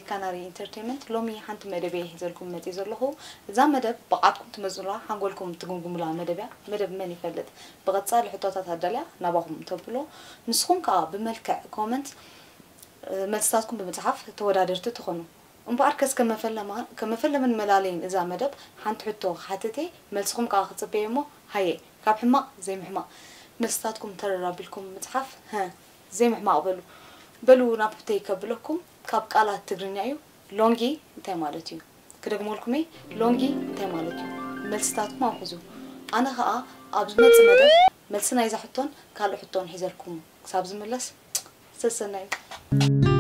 ካናሪ ኢንተርቴይንመንት ሎሚ ሓንቲ መደብ እየ ሒዘልኩም መፂእ ዘለኹ። እዛ መደብ ብቓልኩም ትመዝኑላ፣ ሓንጎልኩም ትግምግሙላ መደብ እያ። መደብ መን ይፈልጥ? ብቐፃሊ ሕቶታት ኣዳልያ ናባኹም ተብሎ፣ ንስኹም ከዓ ብመልክዕ ኮመንት፣ እ፣ መልስታትኩም ብምፅሓፍ ተወዳደርቲ ትኾኑ። እምበኣርከስ ከመፈለማ-፣ ከመፈለምን መላለይን እዛ መደብ ሓንቲ ሕቶ ክሓትት እየ፣ መልስኹም ከዓ ክፅበየ እሞ ሃየ፣ ካብ ሕማቕ ዘይምሕማቕ፣ መልስታትኩም ተረር ኣቢልኩም ምፅሓፍ፣ ሀ፣ ዘይምሕማቕ በሉ። በሉ ናብ ሕቶይ ከብለኩም፣ ካብ ቃላት ትግርኛ እዩ። ሎንጊ እንታይ ማለት እዩ? ክደግመልኩም እየ፣ ሎንጊ እንታይ ማለት እዩ? መልስታትኩም ኣውሕዙ። ኣነ ኸኣ ኣብ ዝመጽእ መደብ መልሲ ናይዛ ሕቶን ካልእ ሕቶን ሒዘልኩም ክሳብ ዝምለስ ሰሰናዩ።